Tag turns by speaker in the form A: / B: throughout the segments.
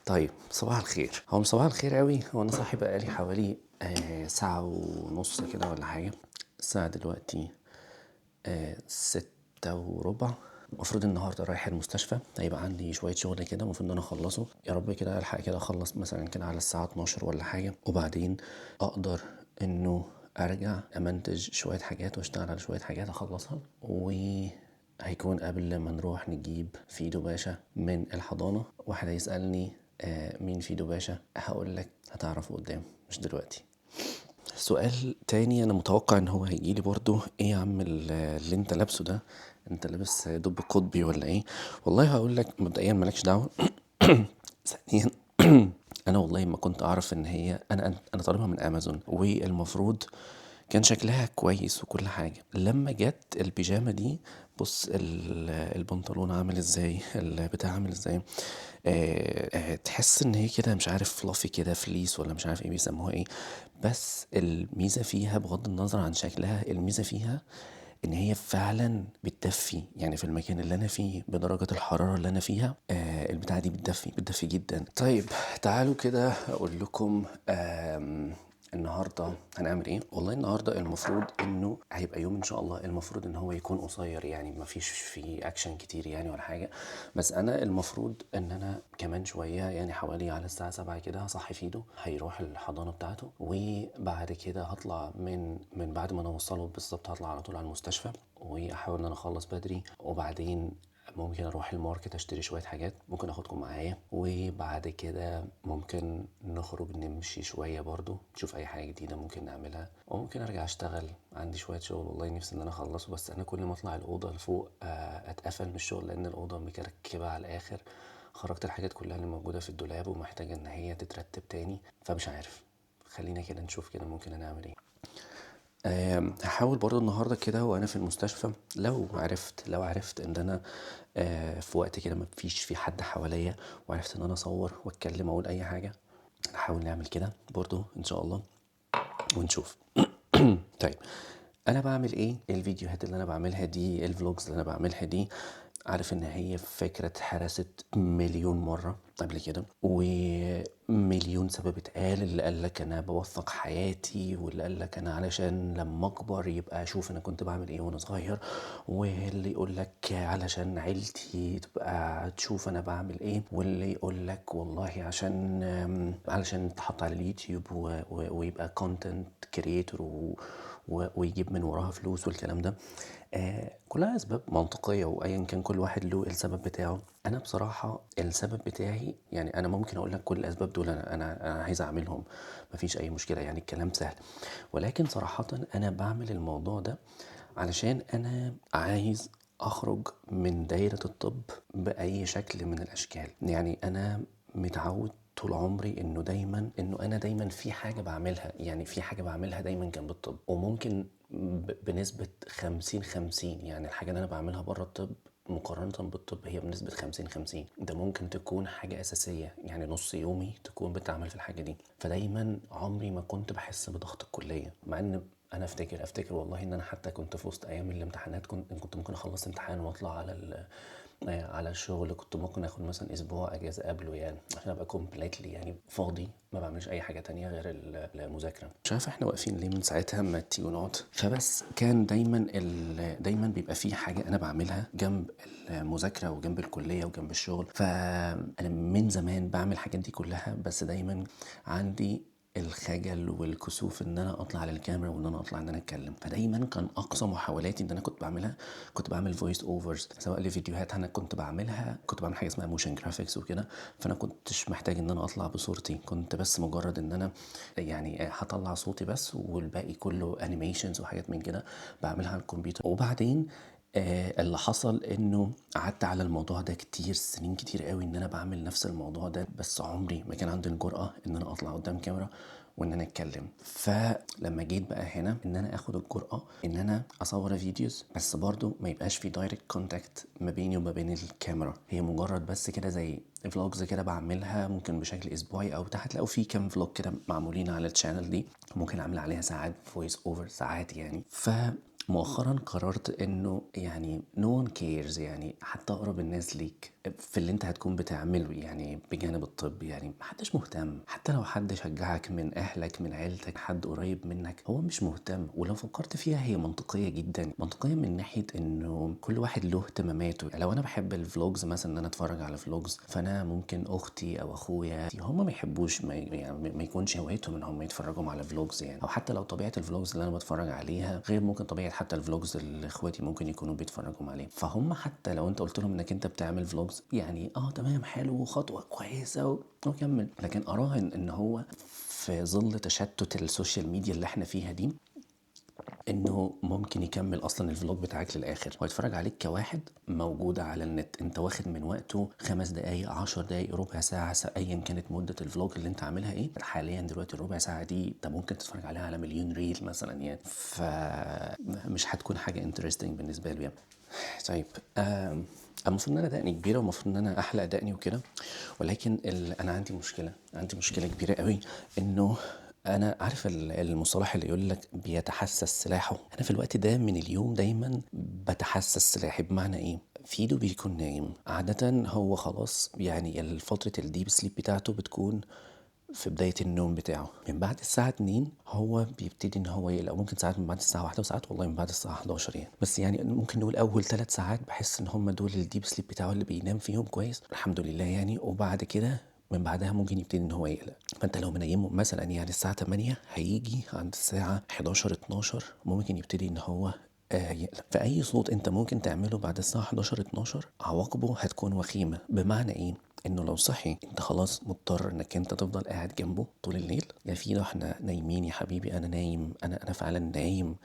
A: طيب، صباح الخير. هو مش صباح الخير قوي، هو انا صاحي بقالي حوالي ساعة ونص كده ولا حاجة. الساعة دلوقتي 6:15. المفروض النهارده رايح المستشفى، هيبقى عندي شوية شغل كده المفروض ان انا اخلصه. يا رب كده الحق كده اخلص مثلا كده على الساعة 12 ولا حاجة، وبعدين اقدر انه ارجع امنتج شوية حاجات واشتغل على شوية حاجات اخلصها، وهيكون قبل ما نروح نجيب فيدو باشا من الحضانة. واحد هيسألني مين فيدو باشا، هقول لك هتعرفه قدام مش دلوقتي. سؤال تاني انا متوقع ان هو هيجيلي برضو، ايه يا عم اللي انت لابسه ده، انت لابس دب قطبي ولا ايه؟ والله هقول لك مبدئيا مالكش دعوه. ثانيا انا والله ما كنت اعرف ان هي، انا طالبها من امازون، والمفروض كان شكلها كويس وكل حاجة. لما جت البيجامه دي، بص البنطلون عامل ازاي، البتاع عامل ازاي، تحس ان هي كده مش عارف fluffy كده، fleece ولا مش عارف ايه بيسموها ايه. بس الميزة فيها بغض النظر عن شكلها، الميزة فيها ان هي فعلا بتدفي، يعني في المكان اللي انا فيه بدرجة الحرارة اللي انا فيها، البتاعه دي بتدفي، بتدفي جدا. طيب تعالوا كده اقول لكم النهارده هنعمل ايه. والله النهارده المفروض انه هيبقى يوم ان شاء الله، المفروض ان هو يكون قصير، يعني ما فيش فيه اكشن كتير يعني ولا حاجة. بس انا المفروض ان انا كمان شوية، يعني حوالي على الساعة 7 كده هصحي فيدو، هيروح الحضانة بتاعته، وبعد كده هطلع من بعد ما انا اوصله بالظبط هطلع على طول على المستشفى، واحاول ان انا اخلص بدري، وبعدين ممكن اروح ال market اشتري شوية حاجات، ممكن اخدكم معايا، وبعد كده ممكن نخرج نمشي شوية برضو، نشوف اي حاجة جديدة ممكن نعملها، وممكن ارجع اشتغل. عندي شوية شغل والله نفسي ان انا اخلصه، بس انا كل ما اطلع الاوضة لفوق اتقفل من الشغل، لان الاوضة مكركبه على الاخر. خرجت الحاجات كلها اللي موجودة في الدولاب ومحتاجة ان هي تترتب تاني، فمش عارف. خلينا كده نشوف كده ممكن هنعمل ايه. هحاول برضو النهارده كده وانا في المستشفى، لو عرفت ان انا في وقت كده ما فيش في حد حواليا، وعرفت ان انا اصور واتكلم واقول اي حاجة، هنحاول نعمل كده برضو ان شاء الله ونشوف. طيب انا بعمل ايه؟ الفيديوهات اللي انا بعملها دي، ال vlogs اللي انا بعملها دي، عارف ان هي فكرة اتهرست مليون مرة قبل كده، ومليون سبب اتقال. اللي قال لك انا بوثق حياتي، واللي قال لك انا علشان لما اكبر يبقى اشوف انا كنت بعمل ايه وانا صغير، واللي يقول لك علشان عيلتي تبقى تشوف انا بعمل ايه، واللي يقول لك والله علشان تحط على اليوتيوب ويبقى content creator ويجيب من وراها فلوس والكلام ده. كلها أسباب منطقية، وأيا كان كل واحد له السبب بتاعه. أنا بصراحة السبب بتاعي، يعني أنا ممكن أقول لك كل الأسباب دول أنا عايز أعملهم، مفيش أي مشكلة، يعني الكلام سهل. ولكن صراحة أنا بعمل الموضوع ده علشان أنا عايز أخرج من دايرة الطب بأي شكل من الأشكال. يعني أنا متعود طول عمري إنه أنا دايماً في حاجة بعملها، يعني في حاجة بعملها دايماً جنب الطب، وممكن بنسبة 50-50، يعني الحاجة اللي أنا بعملها بره الطب مقارنة بالطب هي بنسبة 50-50. ده ممكن تكون حاجة أساسية، يعني نص يومي تكون بتعمل في الحاجة دي. فدايماً عمري ما كنت بحس بضغط الكلية، مع إن أنا أفتكر والله إن أنا حتى كنت في وسط أيام الامتحانات، كنت ممكن أخلص امتحان وأطلع على الشغل، كنت ممكن آخد مثلاً أسبوع أجازة قبله، عشان أبقى completely فاضي، ما بعملش أي حاجة تانية غير المذاكرة. مش عارف إحنا واقفين ليه من ساعتها ما تيجوا نقعد. فبس كان دايماً بيبقى في حاجة أنا بعملها جنب المذاكرة وجنب الكلية وجنب الشغل. فأنا من زمان بعمل الحاجات دي كلها، بس دايماً عندي الخجل والكسوف ان انا اطلع على الكاميرا وان انا اطلع ان انا اتكلم. فدايما كان اقصى محاولاتي ان انا كنت بعملها، كنت بعمل voice overs سواء لفيديوهات انا كنت بعملها، كنت بعمل حاجة اسمها motion graphics وكده، فانا كنتش محتاج ان انا اطلع بصورتي، كنت بس مجرد ان انا هطلع صوتي بس، والباقي كله animations وحاجات من كده بعملها على الكمبيوتر. وبعدين اللي حصل انه قعدت على الموضوع ده كتير، سنين كتير قوي ان انا بعمل نفس الموضوع ده، بس عمري ما كان عندي الجرأة ان انا اطلع قدام كاميرا وان انا اتكلم. فلما جيت بقى هنا ان انا اخد الجرأة ان انا اصور videos، بس برضو ما يبقاش في direct contact ما بيني وما بين الكاميرا، هي مجرد بس كده زي vlogs كده بعملها، ممكن بشكل اسبوعي او تحت، لو في كام vlog كده معمولين على ال channel دي ممكن اعمل عليها ساعات voice over ساعات يعني. ف مؤخرا قررت انه no one cares، حتى اقرب الناس ليك في اللي انت هتكون بتعمله يعني بجانب الطب. يعني محدش مهتم، حتى لو حد شجعك من اهلك من عيلتك حد قريب منك هو مش مهتم. ولو فكرت فيها هي منطقية جدا، منطقية من ناحية انه كل واحد له اهتماماته. لو انا بحب ال vlogs مثلا، ان انا اتفرج على vlogs، فانا ممكن اختي او اخويا هم ما يحبوش، ما يكونش هوايتهم ان هم يتفرجوا على vlogs يعني، او حتى لو طبيعة ال vlogs اللي انا بتفرج عليها غير ممكن طبيعة حتى ال vlogs اللي اخواتي ممكن يكونوا بيتفرجوا عليه. فهم حتى لو انت قلت لهم انك انت بتعمل vlogs يعني تمام حلو وخطوه كويسة وكمل، لكن اراهن ان هو في ظل تشتت ال social media اللي احنا فيها دي انه ممكن يكمل اصلا ال vlog بتاعك للاخر ويتفرج عليك كواحد موجود على النت، انت واخد من وقته 5 دقايق 10 دقايق ربع ساعة ايا كانت مده ال vlog اللي انت عاملها ايه. حاليا دلوقتي الربع ساعة دي انت ممكن تتفرج عليها على مليون reel مثلا يعني، فمش هتكون حاجة interesting بالنسبة له يعني. طيب المفروض ان انا دقني كبيرة ومفروض ان انا احلق دقني وكده، ولكن انا عندي مشكلة، عندي مشكلة كبيرة قوي، انه انا عارف المصطلح اللي يقول لك بيتحسس سلاحه. انا في الوقت ده من اليوم دايما بتحسس سلاحي. بمعنى ايه؟ فيدو بيكون نايم عادة، هو خلاص يعني فترة ال deep sleep بتاعته بتكون في بداية النوم بتاعه، من بعد الساعة 2 هو بيبتدي ان هو يقلق، ممكن ساعات من بعد الساعة 1 وساعات والله من بعد الساعة 11 يعني، بس يعني ممكن نقول اول 3 ساعات بحس ان هم دول ال deep sleep بتاعه اللي بينام فيهم كويس الحمد لله يعني، وبعد كده من بعدها ممكن يبتدي ان هو يقلق. فانت لو منيمه مثلا يعني الساعة 8 هيجي عند الساعة 11 12 ممكن يبتدي ان هو يقلق. فأي صوت انت ممكن تعمله بعد الساعة 11 12 عواقبه هتكون وخيمة. بمعنى ايه؟ انه لو صحي انت خلاص مضطر انك انت تفضل قاعد جنبه طول الليل. يا فيدو احنا نايمين يا حبيبي، انا نايم، انا فعلا نايم،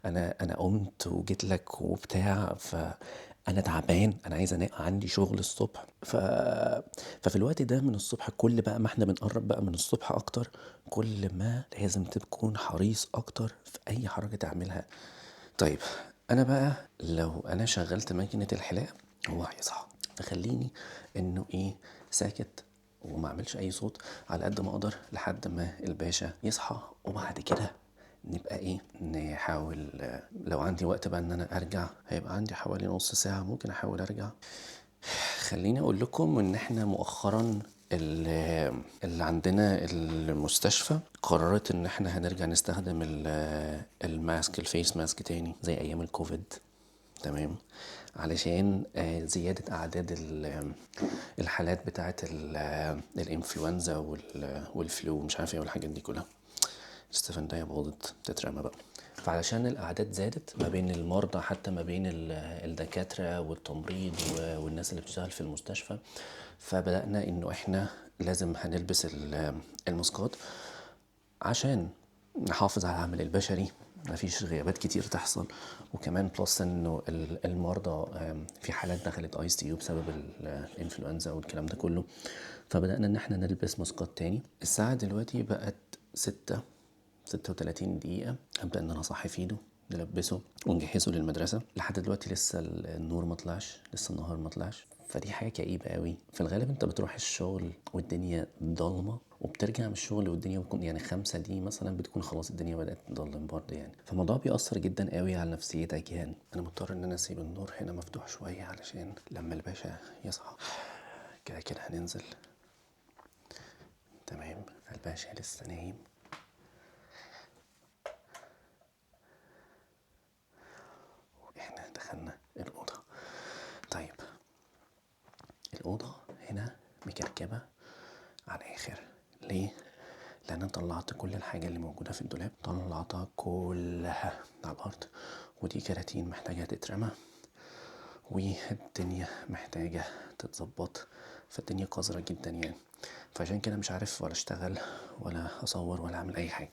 A: انا قمت وجيت لك وبتاع، ف انا تعبان، انا عايز انام، عندي شغل الصبح. ففي الوقت ده من الصبح، كل بقى ما احنا بنقرب بقى من الصبح اكتر، كل ما لازم تكون حريص اكتر في اي حركة تعملها. طيب انا بقى لو انا شغلت ماكينة الحلاقة هو هيصحى، فخليني انه ايه ساكت وما اعملش اي صوت على قد ما اقدر لحد ما الباشا يصحى، وبعد كده نبقى ايه نحاول. لو عندي وقت بقى ان انا ارجع، هيبقى عندي حوالي نص ساعة ممكن احاول ارجع. خليني اقول لكم ان احنا مؤخرا اللي عندنا المستشفى قررت ان احنا هنرجع نستخدم ال mask، ال face mask تاني زي ايام الكوفيد، تمام، علشان زيادة اعداد الحالات بتاعة الانفلونزا وال flu ومش عارف ايه والحاجات دي كلها. استفندية باظت تترمى بقى. فعلشان الأعداد زادت ما بين المرضى، حتى ما بين الدكاترة والتمريض والناس اللي بتشتغل في المستشفى، فبدأنا إنه إحنا لازم هنلبس الماسكات عشان نحافظ على العمل البشري، مفيش غيابات كتير تحصل، وكمان plus إنه المرضى، في حالات دخلت ICU بسبب الإنفلونزا والكلام ده كله، فبدأنا إن إحنا نلبس ماسكات تاني. الساعة دلوقتي بقت 6:36 دقيقة. هبدأ إن أنا أصحي فيدو، نلبسه ونجهزه للمدرسة. لحد دلوقتي لسه النور ما طلعش، لسه النهار ما طلعش، فدي حاجة كئيبة قوي. في الغالب أنت بتروح الشغل والدنيا ضلمة، وبترجع من الشغل والدنيا بتكون يعني 5 دي مثلا بتكون خلاص الدنيا بدأت تضلم برضه يعني، فالموضوع بيأثر جدا قوي على نفسيتك يعني. أنا مضطر إن أنا أسيب النور هنا مفتوح شوية علشان لما الباشا يصحى كده كده هننزل، تمام. فالباشا لسه نايم. احنا دخلنا الأوضة. طيب الأوضة هنا مكركبة على الآخر. ليه؟ لأن أنا طلعت كل الحاجة اللي موجودة في الدولاب، طلعتها كلها على الأرض، ودي كراتين محتاجة تترمى، والدنيا محتاجة تتظبط، فالدنيا قذرة جدا يعني. فعشان كده مش عارف ولا اشتغل ولا اصور ولا اعمل اي حاجة.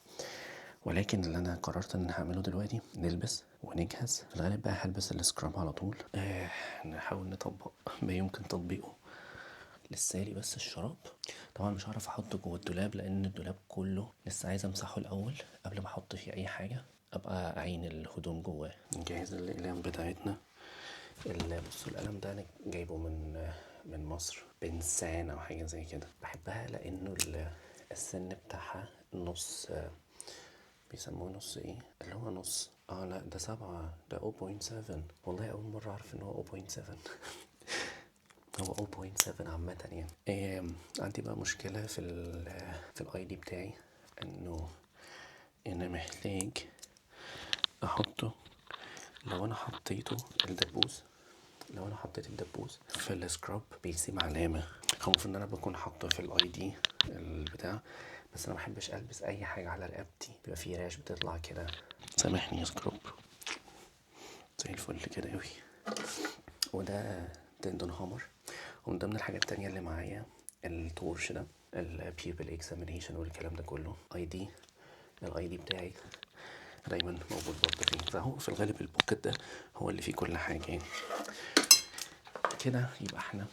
A: ولكن اللي انا قررت ان انا هعمله دلوقتي نلبس ونجهز. في الغالب بقى هلبس السكراب على طول، نحاول نطبق ما يمكن تطبيقه. لسه لي بس الشراب، طبعا مش هعرف احطه جوه الدولاب لان الدولاب كله لسه عايز امسحه الاول قبل ما احط فيه اي حاجة، ابقى اعين الهدوم جواه. نجهز الاقلام بتاعتنا. بصوا القلم ده انا جايبه من مصر، بنسان او حاجة زي كده. بحبها لانه السن بتاعها نص، بيسموه نص ايه اللي هو نص، لا ده 7، ده 0.7. والله اول مرة اعرف ان هو 0.7. هو 0.7 عامة يعني. عندي بقى مشكلة في ال ID بتاعي، انه انا محتاج احطه. لو انا حطيته الدبوس، لو انا حطيت الدبوس في ال scrub بيسيب علامة. هو المفروض ان انا بكون حاطه في ال ID البتاع، بس انا ما بحبش البس اي حاجة على رقبتي، بيبقى فيه rash بتطلع كده. سامحني يا scrub، زي الفل كده قوي. وده tendon hammer. ومن ضمن الحاجات التانية اللي معايا ال torch ده، ال pupil examination والكلام ده كله. ID، ال ID بتاعي دايما موجود برضه فيه. فهو في الغالب ال pocket ده هو اللي فيه كل حاجة يعني. كده يبقى احنا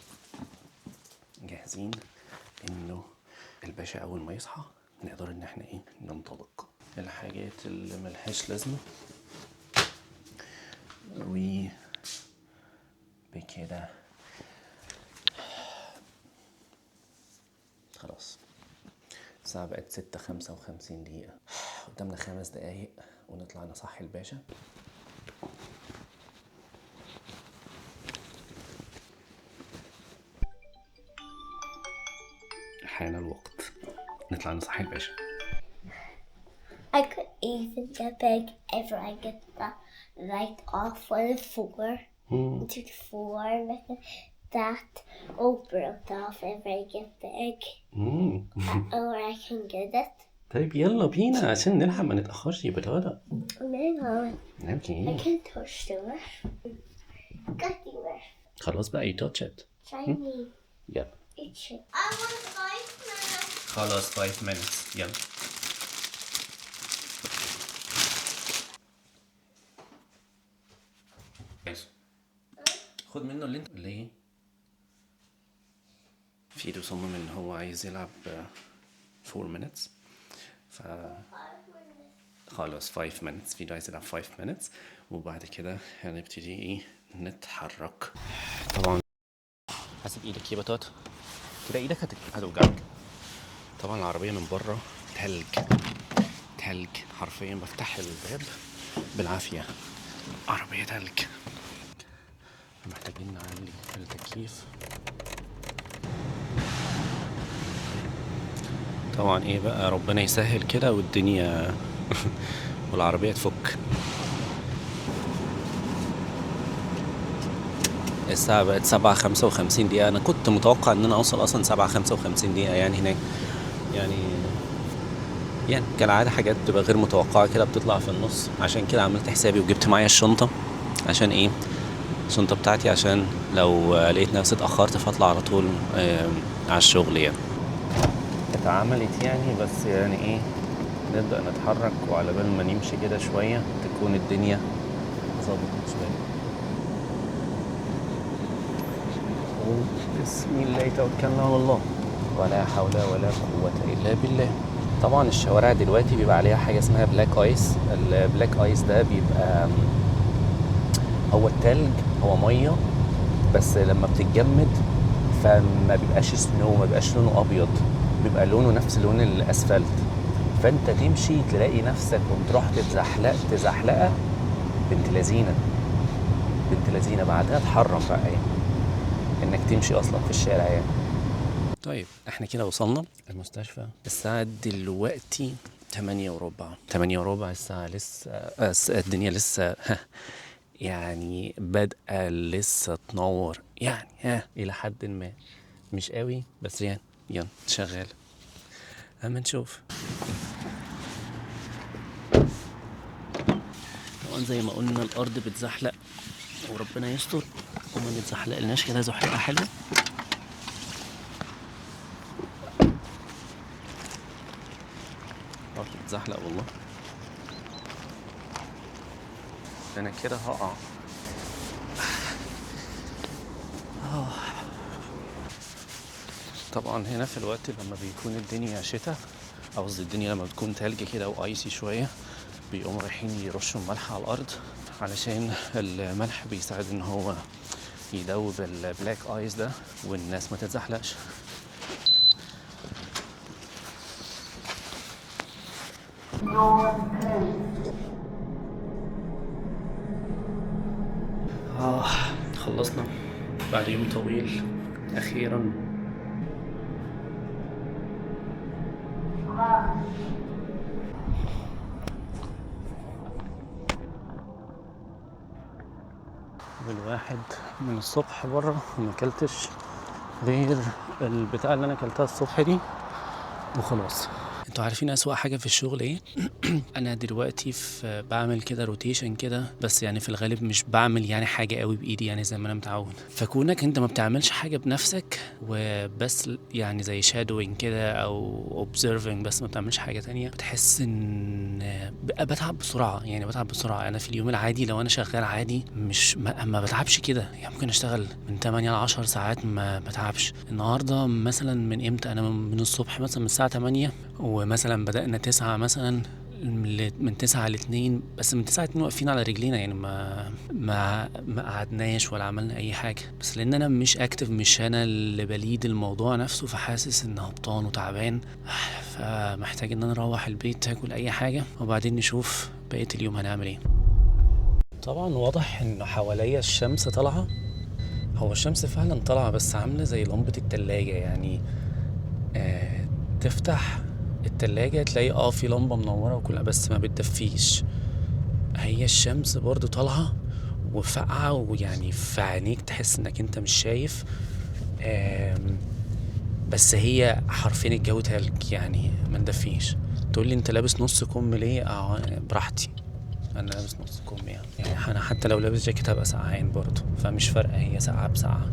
A: جاهزين انه الباشا اول ما يصحى نقدر ان احنا ايه ننطلق. الحاجات اللي ملهاش لازمة. و بكده خلاص. الساعة بقت 6:55، قدامنا 5 دقايق ونطلع نصحي الباشا. حان الوقت نطلع نصحي الباشا.
B: I could even get big if I get the light off on the floor. To the floor with that all broke off if I get big. Or I can get it.
A: طيب يلا بينا عشان نلحق ما نتأخرش يا بطاطا.
B: No.
A: Okay.
B: I can touch the roof. Got the roof.
A: خلاص بقى you touch it.
B: Try me.
A: يلا.
B: It's it. I want 5 minutes.
A: خلاص 5 minutes. يلا. خد منه اللي انت ليه؟ فيدو صمم ان هو عايز يلعب 4 minutes. ف خلاص 5 minutes. فيدو عايز يلعب 5 minutes وبعد كده هنبتدي ايه نتحرك. طبعا حاسب ايدك يا بطاطا كده، ايدك هتوجعك. طبعا العربية من بره تلج تلج حرفيا، بفتح الباب بالعافية، عربية تلج. محتاجين نعلي التكييف. طبعا ايه بقى، ربنا يسهل كده والدنيا والعربية تفك. الساعة بقت 7:55 دقيقة. أنا كنت متوقع إن أنا أوصل أصلا 7:55 دقيقة يعني هناك، يعني كالعادة حاجات بتبقى غير متوقعة كده بتطلع في النص. عشان كده عملت حسابي وجبت معايا الشنطة. عشان إيه؟ الشنطة بتاعتي عشان لو لقيت نفسي اتأخرت فاطلع على طول على الشغل يعني. اتعملت يعني، بس يعني إيه، نبدأ نتحرك وعلى بال ما نمشي كده شوية تكون الدنيا ظبطت شوية. بسم الله توكلنا على الله ولا حول ولا قوة إلا بالله. طبعا الشوارع دلوقتي بيبقى عليها حاجة اسمها black ice. ال black ice ده بيبقى هو التلج، هو مية بس لما بتتجمد فما بيبقاش snow، ما بيبقاش لونه أبيض، بيبقى لونه نفس لون الأسفلت. فأنت تمشي تلاقي نفسك وانت رحت اتزحلقت زحلقة بنت لذينة، بنت لذينة. بعدها تحرم بقى يعني انك تمشي اصلا في الشارع يعني. طيب احنا كده وصلنا المستشفى. الساعة دلوقتي 8:15، 8:15 الساعة لسه، الدنيا لسه يعني بادئة لسه تنور يعني، إلى حد ما، مش قوي بس يعني يلا شغال. أما نشوف. طبعا زي ما قلنا الأرض بتزحلق وربنا يستر وما نتزحلقلناش كده زحلقة حلوة. الأرض بتزحلق والله، أنا كده هقع. طبعا هنا في الوقت لما بيكون الدنيا شتاء، أو قصدي الدنيا لما بتكون تلج كده وآيسي شوية، بيقوموا رايحين يرشوا الملح على الأرض، علشان الملح بيساعد إن هو يدوب ال black ice ده والناس ما تتزحلقش. خلصنا بعد يوم طويل اخيرا. والواحد من الصبح بره ما اكلتش غير البتاع اللي انا اكلتها الصبح دي وخلاص. انتوا عارفين اسوأ حاجة في الشغل ايه؟ انا دلوقتي في بعمل كده rotation كده، بس يعني في الغالب مش بعمل يعني حاجة قوي بايدي يعني زي ما انا متعود. فكونك انت ما بتعملش حاجة بنفسك وبس يعني زي shadowing كده او observing بس ما بتعملش حاجة تانية، بتحس ان بتعب بسرعة يعني، بتعب بسرعة. انا في اليوم العادي لو انا شغال عادي مش ما بتعبش كده يعني، ممكن اشتغل من 8 ل 10 ساعات ما بتعبش. النهارده مثلا من امتى؟ انا من الصبح مثلا من الساعة 8، ومثلا بدأنا 9 مثلا، من 9 ل 2، بس من 9 ل 2 واقفين على رجلينا يعني، ما قعدناش ولا عملنا اي حاجة. بس لان انا مش active، مش انا اللي ب lead الموضوع نفسه، فحاسس ان هبطان وتعبان، فمحتاج ان انا اروح البيت اكل اي حاجة وبعدين نشوف بقية اليوم هنعمل ايه. طبعا واضح ان حواليا الشمس طالعه، هو الشمس فعلا طالعه بس عامله زي لمبة التلاجة يعني، تفتح التلاجة تلاقي في لمبة منورة وكلها، بس ما بتدفيش. هي الشمس برضو طالعة وفقعة، ويعني في عينيك تحس انك انت مش شايف، بس هي حرفين الجو تلج يعني ما ندفيش. تقول لي انت لابس نص كم ليه؟ براحتي، انا لابس نص كم يعني انا حتى لو لابس جاكيت هبقى سقعان برضو، فمش فارقة، هي ساقعة بساقعة.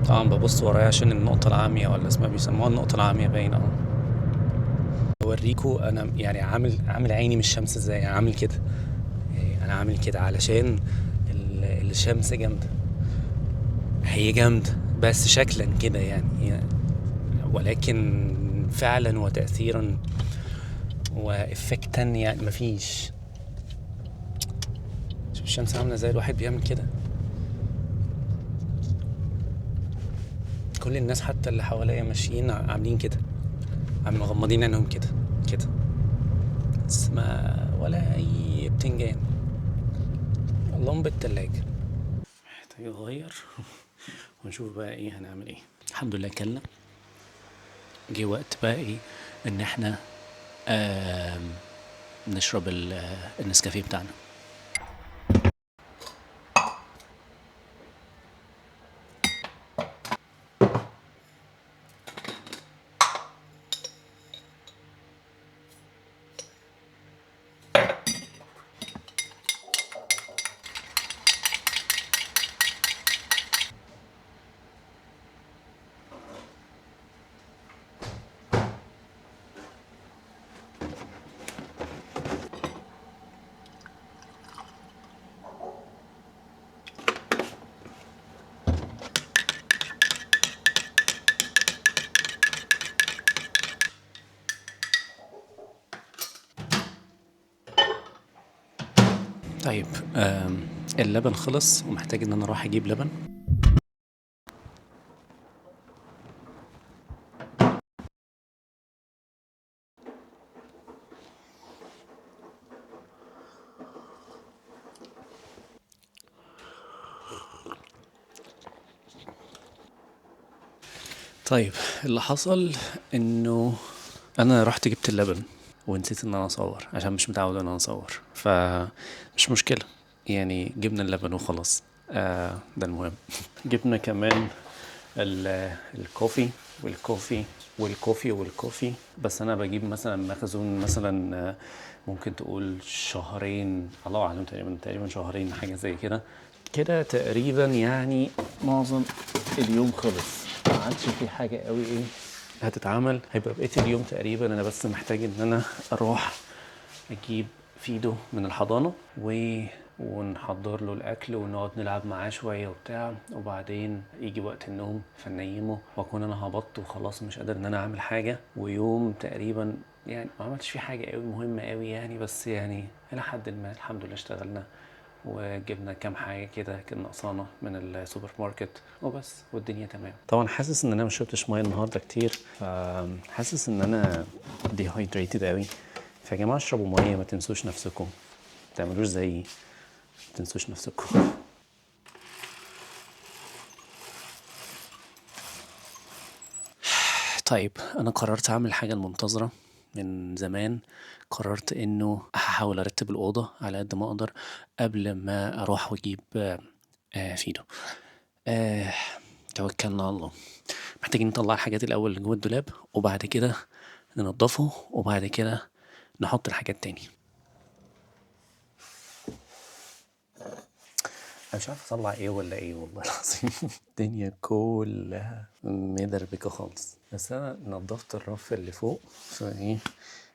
A: طبعا ببص ورايا عشان النقطة العامية، ولا اسمها بيسموها النقطة العامية باين اهو. اوريكو انا يعني عامل عيني من الشمس ازاي، يعني عامل كده، يعني انا عامل كده علشان الشمس جامدة، هي جامدة بس شكلا كده يعني، ولكن فعلا وتأثيرا وإفكتا يعني مفيش. شوف الشمس عاملة ازاي، الواحد بيعمل كده. كل الناس حتى اللي حواليا ماشيين عاملين كده، عم مغمضين عينهم كده كده، بس ما ولا اي بتنجان. لمبة التلاجة محتاج اغير ونشوف بقى ايه هنعمل ايه. الحمد لله كلنا جه وقت بقى ايه ان احنا نشرب النسكافيه بتاعنا. طيب اللبن خلص ومحتاج ان انا اروح اجيب لبن. طيب اللي حصل انه انا رحت جبت اللبن ونسيت ان انا اصور عشان مش متعود ان انا اصور، فمش مشكلة يعني، جبنا اللبن وخلاص، ده المهم. جبنا كمان ال coffee وال coffee وال coffee وال coffee، بس انا بجيب مثلا مخزون مثلا ممكن تقول شهرين، الله اعلم، تقريبا شهرين حاجة زي كده كده تقريبا يعني. معظم اليوم خلص، ما عادش في حاجة قوي ايه هتتعمل، هيبقى بقية اليوم تقريبا انا بس محتاج ان انا اروح اجيب فيدو من الحضانة ونحضر له الاكل ونقعد نلعب معاه شوية وبتاع، وبعدين يجي وقت النوم فنيمه، واكون انا هبطت وخلاص مش قادر ان انا اعمل حاجة. ويوم تقريبا يعني ما عملتش فيه حاجة قوي مهمة قوي يعني، بس يعني الى حد ما الحمد لله اشتغلنا وجبنا كام حاجة كده كان ناقصانا من السوبر ماركت وبس، والدنيا تمام. طبعا حاسس ان انا ما شربتش مية النهارده كتير، فحاسس ان انا dehydrated قوي. فيا جماعة اشربوا مية، ما تنسوش نفسكم، ما تعملوش زيي، ما تنسوش نفسكم. طيب انا قررت اعمل حاجة المنتظره من زمان، قررت انه هحاول ارتب الاوضة على قد ما اقدر قبل ما اروح واجيب فيدو. توكلنا على الله. محتاجين نطلع الحاجات الاول اللي جوه الدولاب، وبعد كده ننضفه، وبعد كده نحط الحاجات تاني. انا مش عارف اطلع ايه ولا ايه والله العظيم. الدنيا كلها مدربكه خالص. بس انا نضفت الرف اللي فوق، فايه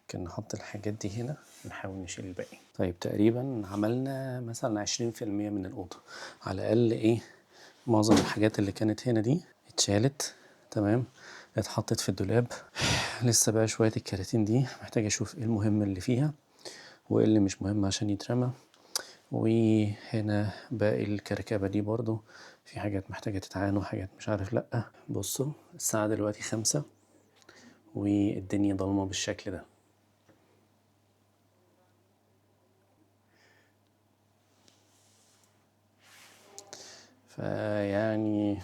A: كان نحط الحاجات دي هنا، نحاول نشيل الباقي. طيب تقريبا عملنا مثلا 20% من الاوضة على الاقل. ايه معظم الحاجات اللي كانت هنا دي اتشالت، تمام، اتحطت في الدولاب. لسه بقى شوية الكراتين دي محتاج اشوف ايه المهم اللي فيها وايه اللي مش مهم عشان يترمى. وهنا باقي الكركبة دي برضو في حاجات محتاجة تتعان وحاجات مش عارف. لأ بصوا الساعة دلوقتي 5 والدنيا ضلمة بالشكل ده. فيعني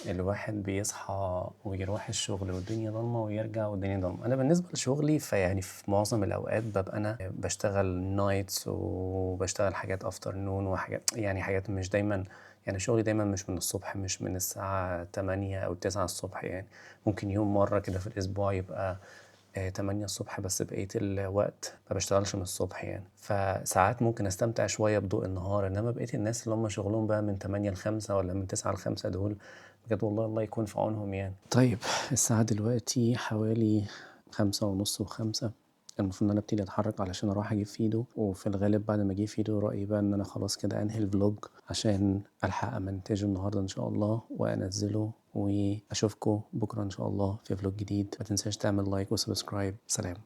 A: الواحد بيصحى ويروح الشغل والدنيا ضلمة ويرجع والدنيا ضلمة. أنا بالنسبة لشغلي فيعني في معظم الأوقات ببقى أنا بشتغل nights وبشتغل حاجات afternoon وحاجات، يعني حاجات مش دايما، يعني شغلي دايما مش من الصبح، مش من الساعة 8 أو 9 الصبح، يعني ممكن يوم مرة كده في الأسبوع يبقى 8 الصبح، بس بقية الوقت ما بشتغلش من الصبح يعني. فساعات ممكن استمتع شوية بضوء النهار، انما بقية الناس اللي هم شغلهم بقى من 8 ل 5 ولا من 9 ل 5 دول بجد والله الله يكون في عونهم يعني. طيب الساعة دلوقتي حوالي 5:30 و5، المفروض ان انا ابتدي اتحرك علشان اروح اجيب فيدو، وفي الغالب بعد ما اجيب فيدو رأيي بقى ان انا خلاص كده انهي ال vlog عشان الحق امنتجه النهارده ان شاء الله وانزله، واشوفكم بكره ان شاء الله في vlog جديد. ما تنساش تعمل like و subscribe. سلام.